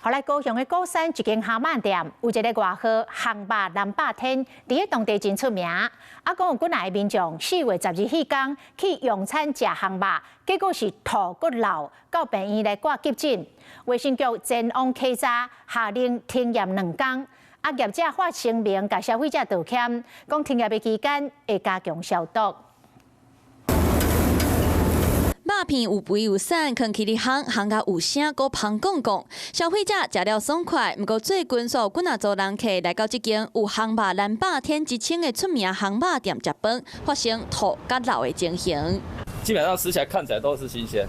予來高雄的鼓山一間烘肉店，有一个外號“烘肉南霸天”，佇咧當地真出名。啊，講有幾若个民眾4月12彼工去用餐食烘肉，結果是吐閣漏，到病院來掛急診。衛生局前往稽查，下令停業兩工。啊，業者發聲明共消費者道歉，講停業的期間會加強消毒。肉片有肥有瘦，囥起咧烘，烘甲有聲，閣芳摃摃。消費者食了爽快，毋過最近煞有幾若組人客來到這間有烘肉南霸天之稱的出名烘肉店食飯，發生吐佮漏的情形。基本上吃起來看起來都是新鮮。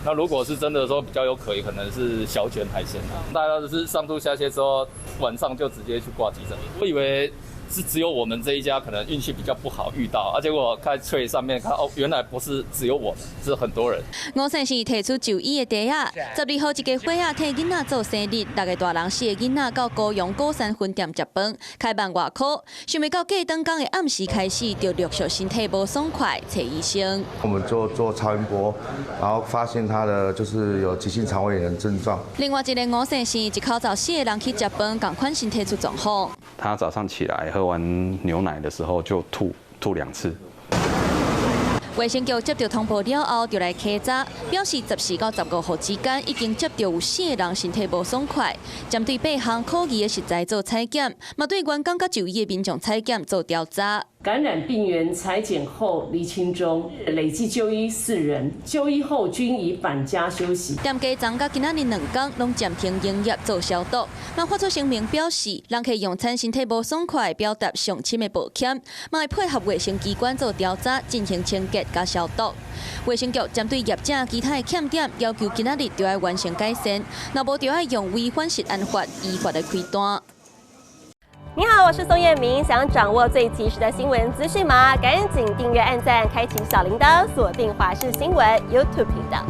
那如果是真的說比較有可疑，可能是小卷海鮮。大家都是上吐下瀉之後，晚上就直接去掛急診。我以為是只有我們這一家可能運氣比較不好遇到，啊，結果看脆上面看，哦，原來不是只有我們，是很多人。吳先生提出就醫的單仔，12號一家伙仔替囡仔做生日，六个大人四个囡仔到高雄鼓山分店食飯，開萬外箍，想袂到過當工的暗時開始就陸續身體無爽快，揣醫生。我們做做超音波，然後發現他的就是有急性腸胃炎的症狀。另外一个吳先生一口罩四个人去食飯，仝款身體出狀況。他早上起來喝完牛奶的時候就吐，吐兩次。衛生局接到通報了後，就來稽查，表示14到15號之間已經接到有四個人身體無爽快，針對八項可疑的食材做採檢，嘛對員工佮就醫的民眾採檢做調查。感染病源採檢後釐清中，累計就醫四人，就醫後均已返家休息。店家昨佮今仔日兩工攏暫停營業做消毒，嘛發出聲明表示，人客用餐身體無爽快，表達上深的抱歉，嘛會配合衛生機關做調查，進行清潔佮消毒。衛生局針對業者其他的欠點，要求今仔日就愛完成改善，若無就愛用違反食安法依法來開單。你好，我是宋燕明。想掌握最及時的新聞資訊嗎？趕緊訂閱、按讚、開啟小鈴鐺，鎖定華視新聞 YouTube 頻道。